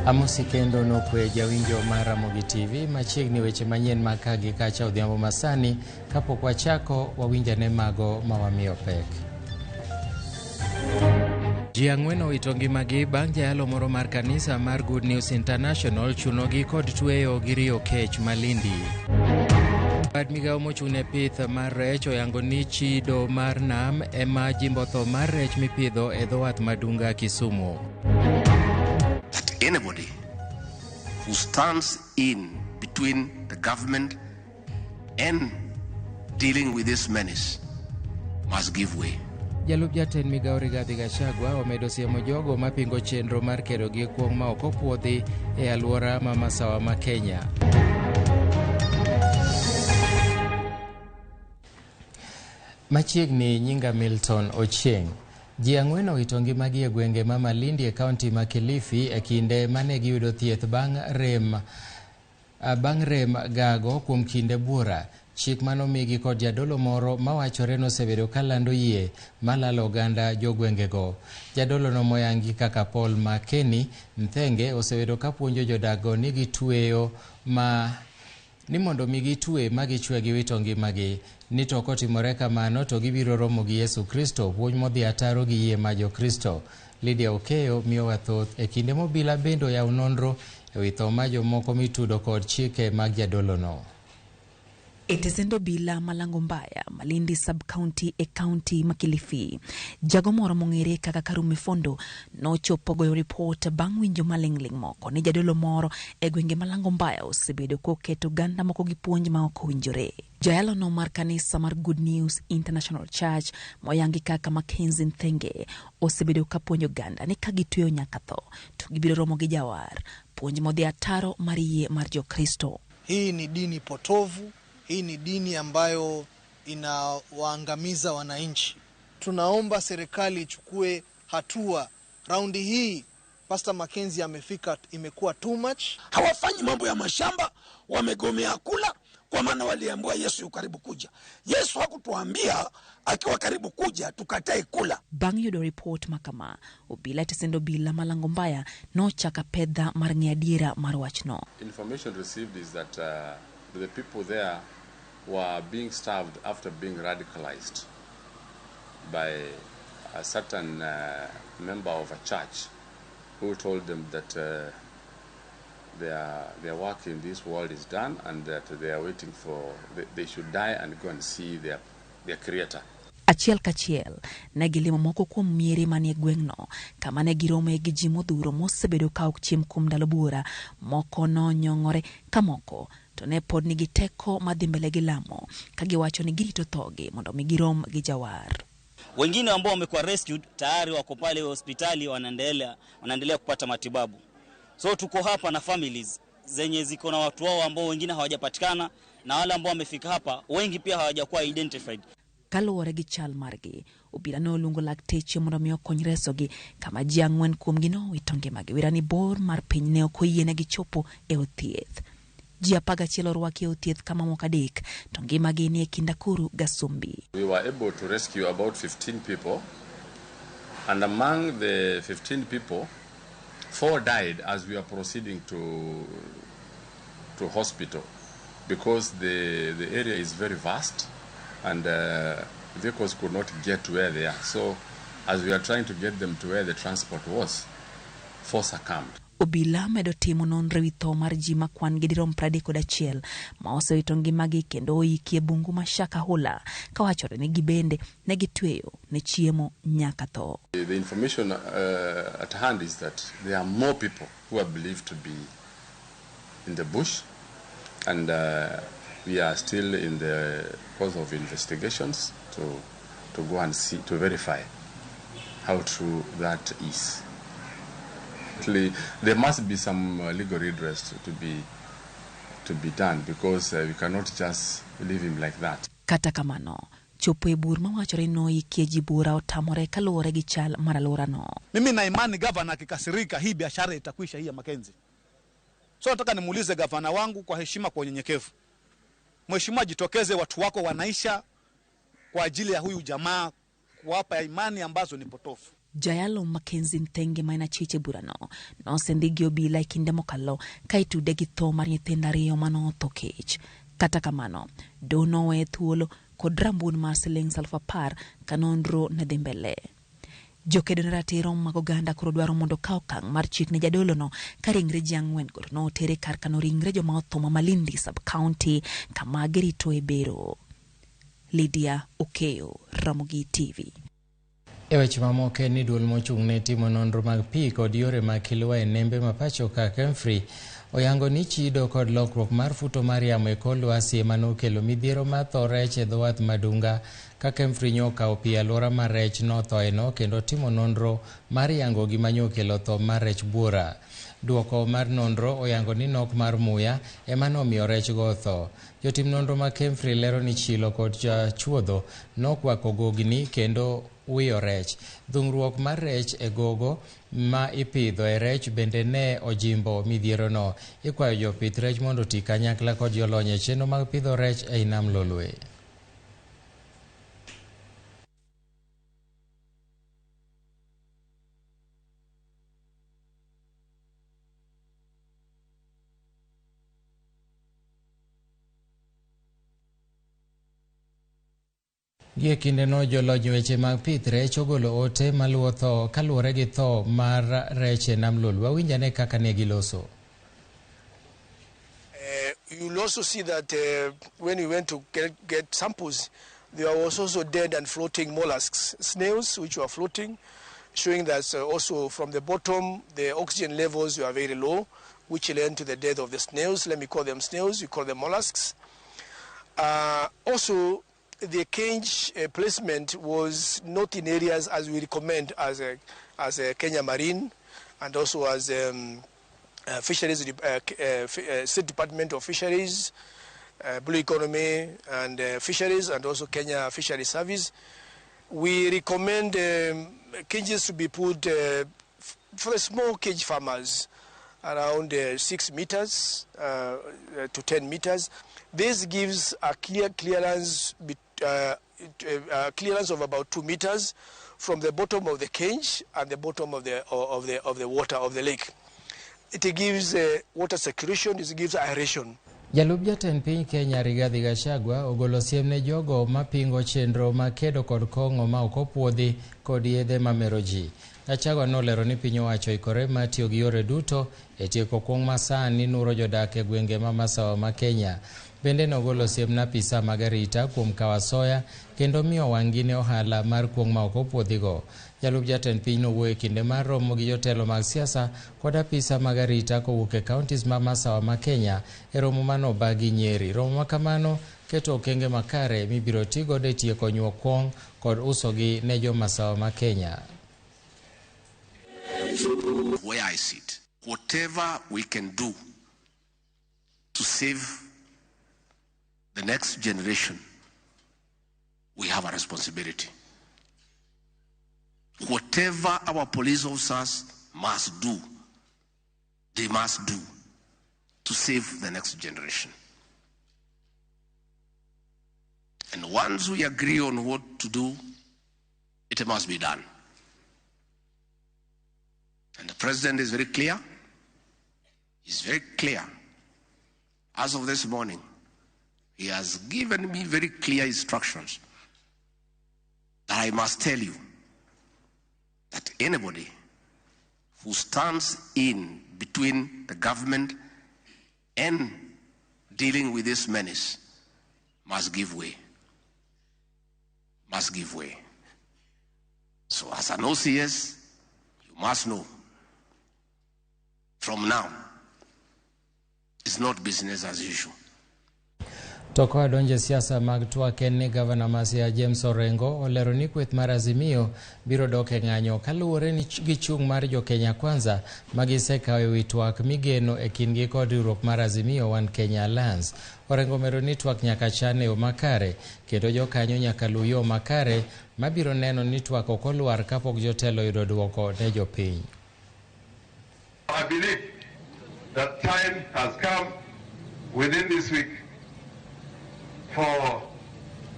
Amosi kendo nokwe jawinjo mar Ramogi TV machiegni weche manyien mag ka gi kacha odhiambo masani kapok wachako wawinjane mago ma wamiyo pek. Ji ang'wen owito ngimagi bang' jayalo moro mar kanisa mar Good News International chunogi kod tweyo gi riyo kech Malindi. Bad migawo mochung' ne pith mar rech oyango ni chido mar nam ema jimbo tho mar rech mipidho e dho wath Madunga, Kisumu. That anybody who stands in between the government and dealing with this menace must give way. Jalup jatend migawo Rigathi Gachagua omedo siemo jogo mapingo chenro mar kedo gi kuong' ma ok opuodhi e alwora ma masawa ma Kenya. Machiegni nyinga Milton Ochieng'. Ji ang'wen owito ngimagi e gwenge ma Malindi e kaunti ma Kilifi e kinde mane giyudo thieth bang' rem gago kuom kinde buora. Chik manomigi kod jadolo moro mawachore nosebedo kalando yie malalo oganda jogwengego. Jadolo no moyangi kaka Paul Makeni Nthenge osebedo kapuonjo jodakgo ni gitweyo ma ni mondo mi gitwe ma gichwe giwito ngimagi ni to kotimore kamano to gibiro romo gi Yesu Kristo, puonj modhi ataro gi yie ma Jokristo. Lydia Okeyo miyowa thoth e kinde mobila bende oyaw nonro ewi tho ma jomoko mitudo kod chike mag jadolono. E tesend obila Malango Mbaya, Malindi sub-county e county ma Kilifi. Jago moro mong'ere kaka Karume Fondo nochopo goyo ripot bang' winjo maling'ling' moko ni jadolo moro e gwenge Malango Mbaya osebedo koketo oganda moko gi puonj ma ok owinjore. Jayalono mar kanisa mar Good News International Church moyangi kaka Mackenzie Nthenge osebedo kapuonjo oganda ni ka gitweyo nyaka tho to gibiro romo gi jawar, puonj modhi ataro mar yie mar Jokristo. Hii ni dini potovu. Hii ni dini ambayo inawaangamiza wananchi. Tunaomba serikali ichukue hatua. Raundi hii Pastor Mackenzie amefika, imekuwa too much. Hawafanyi mambo ya mashamba, wamegomea kula kwa maana waliambiwa Yesu yu karibu kuja. Yesu hakutuambia akiwa karibu kuja tukatae kula. Bang' yudo report makama, obila tesend obila Malango Mbaya nochaka pedha mar ng'e adiera mar wachno. Information received is that the people there were being starved after being radicalized by a certain member of a church who told them that their work in this world is done and that they are waiting for, they should die and go and see their creator. Achiel kachiel ne gilimo moko kuom miere manie gweng'no kama ne girome gi ji modhuro mosebedo ka ok chiem kuom ndalo buora, moko nonyong'ore ka moko to ne pod nigi teko madhi mbele gi lamo ka giwacho ni girito thogi mondo mi girom gi jawar. Wengine ambao wamekuwa rescued tayari wako pale hospitali wanaendelea kupata matibabu. So tuko hapa na families zenye ziko na watu wao ambao wengine hawajapatikana na wale ambao wamefika hapa wengi pia hawajakuwa identified. Kaluwore gi chal margi, obila ne oluongo lakteche mondo mi okony resogi kama ji ang'wen kuomgi nowito ngimagi. Wira ni bor mar piny ne ok oyienegi chopo e od thieth. Ji 11 orwaki e od thieth kama moko 3 to ngimagi ni e kind Akuru Gasumbi. We were able to rescue about 15 people, and among the 15 people, 4 died as we are proceeding to hospital because the area is very vast and vehicles could not get to where they are. So as we are trying to get them to where the transport was, 4 succumbed. Obila medo timo nonro ewi tho mar ji ma kwan gi dirom 31 ma osewito ngimagi kendo oiki e bungu ma Shakahola kawachore ni gibende ne gitweyo ne chiemo nyaka tho. The information at hand is that there are more people who are believed to be in the bush, and we are still in the course of investigations to go and see, to verify how true that is. There must be some legal redress to be done because we cannot just leave him like that. Kata kamano, chopo e bur mawachore noikie ji bura otamore kaluwore gi chal mar alworano. Mimi na imani gavana akikasirika hii biashara itakwisha hii ya Mackenzie. So nataka nimuulize gavana wangu kwa heshima, kwa unyenyekevu. Mheshimiwa, jitokeze, watu wako wanaisha kwa ajili ya huyu jamaa kuwapa imani ambazo ni potofu. Jayalo Mackenzie Nthenge ma en achich e burano nosendhi gi obila e kinde mokalo ka itude gi tho mar nyithindo ariyo manotho kech. Kata kamano, doho noweye thuolo kod rambun mar siling 10,000 ka nonro ne dhi mbele. Jokedo ne ratiro mag oganda koro dwaro mondo okaw okang' mar chik ne jadolono ka ringre ji ang'wen go noter e kar kano ringre joma otho ma Malindi sub-county kama giritoe bero. Lydia Okeyo, Ramogi TV. E weche mamoko en ni duol mochung' ne timo nonro mag pi kod yore mag kilwa e nembe ma pacho ka Kemfri oyango ni chido kod lokruok mar futo mar yamo e kor lwasi ema nokelo midhiero mar tho rech e dho wath Madunga ka Kemfri nyokawo pi e alwora mar rech nothoeno kendo timo nonro mar yango gima nyokelo tho mar rech buora. Duoko mar nonro oyango ni nok mar muya ema nomiyo rechgo otho. Jotim nonro mag Kemfri lero ni chilo kod chuodho nokwako gogni kendo wiyo rech. Dhungruok mar rech e gogo ma ipidho e rech bende ne ojimbo midhierono. Ikwayo jopith rech mondo oti kanyakla kod jolony e chenro mag pidho rech ei nam Lolwe. Gie kindeno jolony weche mag pith rech ogolo ote maluwo tho kaluwore gi tho mar rech e nam Lolwe. Wawinj ane kaka ne giloso. You'll also see that when we went to get samples, there was also dead and floating mollusks, snails which were floating, showing that also from the bottom the oxygen levels were very low, which led to the death of the snails. Let me call them snails, you call them mollusks. Also, the cage placement was not in areas as we recommend as a Kenya Marine and also as Fisheries, State Department of Fisheries, Blue Economy and Fisheries, and also Kenya Fisheries Service. We recommend cages to be put for the small cage farmers around 6 meters to 10 meters. This gives a clear clearance, clearance of about 2 meters from the bottom of the cage and the bottom of the water of the lake. It gives water circulation, it gives aeration. Jalup jatend piny Kenya Rigathi Gachagua ogolo siem ne jogo mapingo chenro ma kedo kod kong'o ma ok opuodhi kod yedhe mamero ji. Gachagua nolero ni piny owacho oikore mar tiyo gi yore duto e tieko kuong' ma sani nuro jodak e gwenge ma masawa ma Kenya. Bende nogolo siem ne apisa mag arita kuom kawo asoya kendo miyo wang'gi ne ohala mar kuong' ma ok opuodhigo. Jalup jatend piny nowuoyo e kinde mar romo gi jotelo mag siasa kod apisa mag arita kowuok e counties ma masawa ma Kenya e romo manobagi Nyeri. Romo ma kamano keto okenge makare mibiro tigodo e tieko nyuo kuong' kod usogi ne jomasawa ma Kenya. Where I sit, whatever we can do to save the next generation, we have a responsibility. Whatever our police officers must do, they must do to save the next generation. And once we agree on what to do, it must be done. And the president is very clear. He's very clear. As of this morning, he has given me very clear instructions that I must tell you that anybody who stands in between the government and dealing with this menace must give way. Must give way. So as an OCS, you must know from now, it's not business as usual. To koa donjo e siasa mag twak en ni gavana ma Siaya James Orengo olero ni kweth mar Azimio biro dok e ng'anyo kaluwore gi chung' mar jo Kenya Kwanza ma gisekawo e wi twak migeno e kindgi kod riwruok mar Azimio One Kenya Alliance. Orengo omedo ni twak nyaka chan e yo makare kendo jokanyo nyaka luw yo makare mabiro neno ni twak ok olwar kapok jotelo oyudo duoko ne jopiny. I believe that time has come within this week for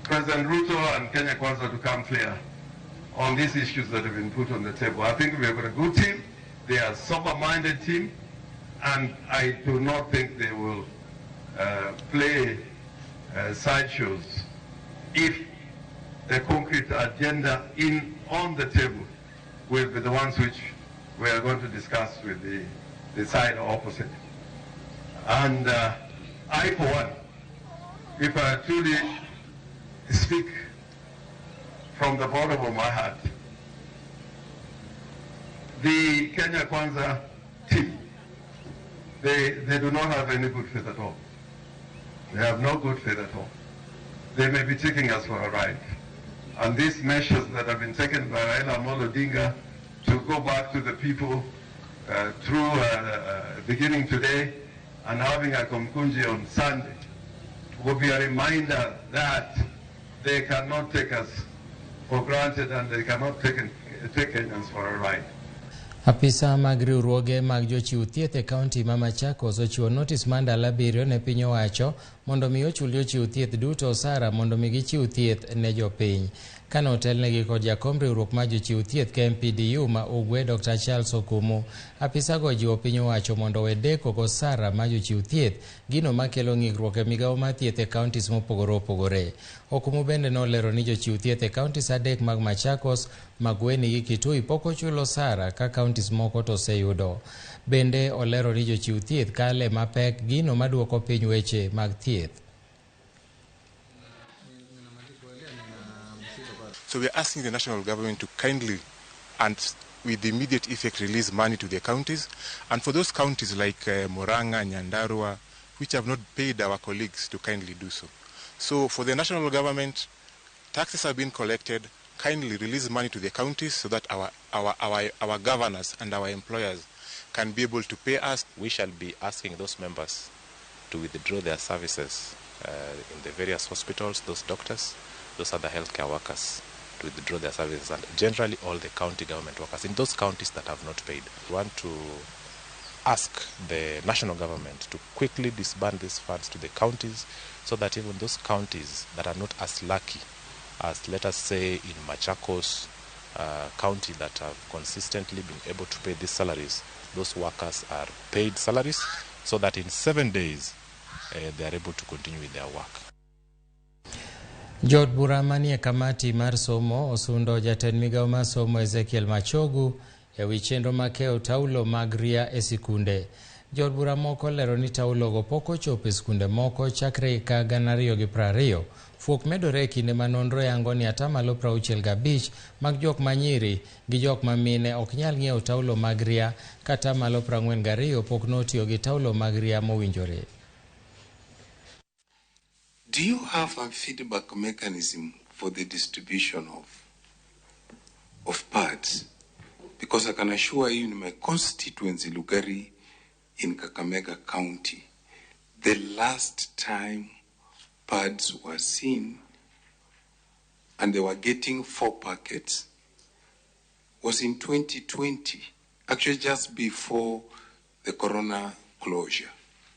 President Ruto and Kenya Kwanza to come clear on these issues that have been put on the table. I think we have got a good team. They are a sober-minded team, and I do not think they will play sideshows if the concrete agenda on the table will be the ones which we are going to discuss with the side opposite. And I, for one, if I truly speak from the bottom of my heart, the Kenya Kwanza team, they do not have any good faith at all. They have no good faith at all. They may be taking us for a ride. And these measures that have been taken by Raila Amolo Odinga to go back to the people through beginning today and having a Komkunji on Sunday will be a reminder that they cannot take us for granted and they cannot take Kenyans for a ride. Apisa mag riwruoge mag jochiw thieth e kaunti ma Machakos ochiwo notis mar ndalo 7 ne piny owacho mondo mi ochul jochiw thieth duto osara mondo mi gichiw thieth ne jopiny. Kane otelnegi kod jakom riwruok mar jochiw thieth KMPDU ma Ugwe Dr. Charles Okumu, apisago ojiwo piny owacho mondo owe deko kosara mar jochiw thieth, gino makelo ng'ikruok e migawo mar thieth e kauntis mopogore opogore. Okumu bende nolero ni jochiw thieth e kauntis 3 mag Machakos, Makueni gi Kitui pok ochulo osara ka kauntis moko to oseyudo. Bende olero ni jochiw thieth kale mapek gino maduoko piny weche mag thieth. So we are asking the national government to kindly and with immediate effect release money to the counties. And for those counties like Murang'a, Nyandarua, which have not paid our colleagues, to kindly do so. So for the national government, taxes have been collected. Kindly release money to the counties so that our governors and our employers can be able to pay us. We shall be asking those members to withdraw their services in the various hospitals, those doctors, those other healthcare workers, to withdraw their services, and generally all the county government workers in those counties that have not paid. We want to ask the national government to quickly disband these funds to the counties so that even those counties that are not as lucky as, let us say, in Machakos county that have consistently been able to pay these salaries, those workers are paid salaries so that in 7 days they are able to continue with their work. Jood bura manie kamati mar somo osundo jatend migawo mar somo Ezekiel Machogu ewi chenro mar keyo taulo mag ria e sikunde. Jood bura moko lero ni taulogo pok ochopo e sikunde moko chakre higa 2020. Fuok medore e kinde ma nonro yango ni 65% mag jok ma nyiri gi jok ma mine ok nyal ng'iewo taulo mag ria kata 42% pok notiyo gi taulo mag ria mowinjore. Do you have a feedback mechanism for the distribution of pads? Because I can assure you in my constituency, Lugari, in Kakamega County, the last time pads were seen and they were getting 4 packets was in 2020, actually just before the corona closure.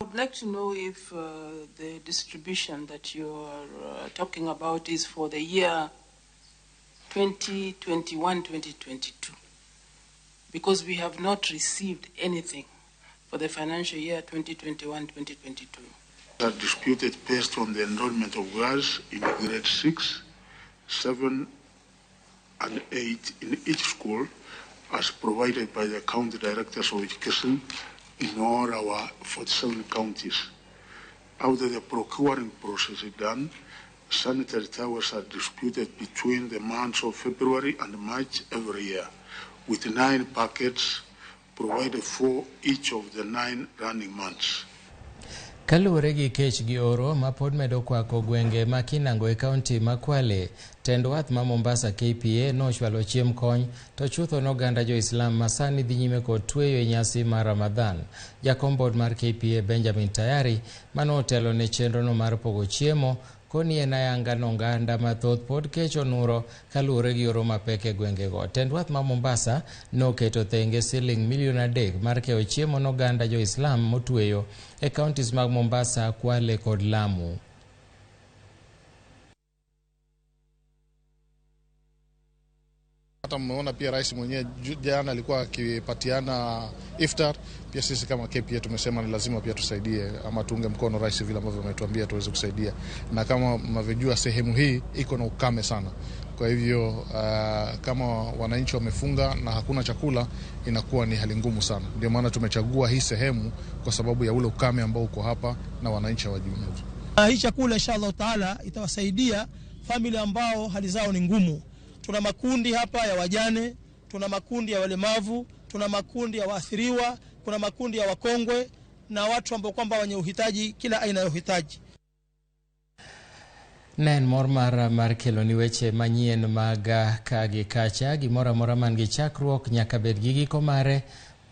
I would like to know if the distribution that you are talking about is for the year 2021-2022, because we have not received anything for the financial year 2021-2022. Are disputed based on the enrollment of girls in grade 6, 7, and 8 in each school, as provided by the county directors of education in all our 47 counties. After the procuring process is done, sanitary towels are disputed between the months of February and March every year, with 9 packets provided for each of the 9 running months. Kaluwore gi kech gi oro ma pod medo kwako gwenge ma Kinango e kaunti ma Kwale, tend wath ma Mombasa KPA nochwalo chiemb kony to chutho noganda jo-Islam ma sani dhi nyime kod tweyo e nyasi mar Ramadhan. Jakom board mar KPA Benjamin Tayari manotelo ne chenrono mar pogo chiemo koni en ayanga noganda mathoth pod kech onuro kaluwore gi oro mapek e gwengego. Tend wath ma Mombasa noketo thenge siling milion 3 mar keyo chiemo noganda jo-Islam motweyo e counties mag Mombasa, Kwale kod Lamu. Hata mmeona pia rais mwenyewe jana alikuwa akipatiana iftar. Pia sisi kama KPA tumesema ni lazima pia tusaidie ama tuunge mkono rais vile ambavyo ametuambia tuweze kusaidia, na kama mnavyojua sehemu hii iko na ukame sana. Kwa hivyo kama wananchi wamefunga na hakuna chakula inakuwa ni hali ngumu sana. Ndio maana tumechagua hii sehemu kwa sababu ya ule ukame ambao uko hapa na wananchi hawajimudu. Hii chakula inshallah taala itawasaidia familia ambao hali zao ni ngumu. Tuna makundi hapa ya wajane, tuna makundi ya walemavu, tuna makundi ya waathiriwa, kuna makundi ya wakongwe na watu ambao kwamba wenye uhitaji, kila aina ya uhitaji. Ne en mor mar keloni weche manyien mag ka gi kacha, gimoro amora man gi chakruok nyaka bed gi giko mare.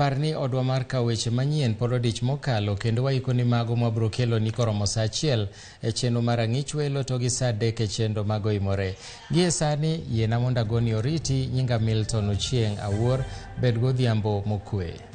Par ni odwa mar kawo weche manyien pod odich mokalo kendo waiko ni mago mwabro keloni koromo saa 1 e chenro mar ang'ich welo to gi saa 3 e chenro mag oimore. Gie sani yiena mondo agoni oriti, nyinga Milton Ochieng' Awuor, bed godhiambo mokwe.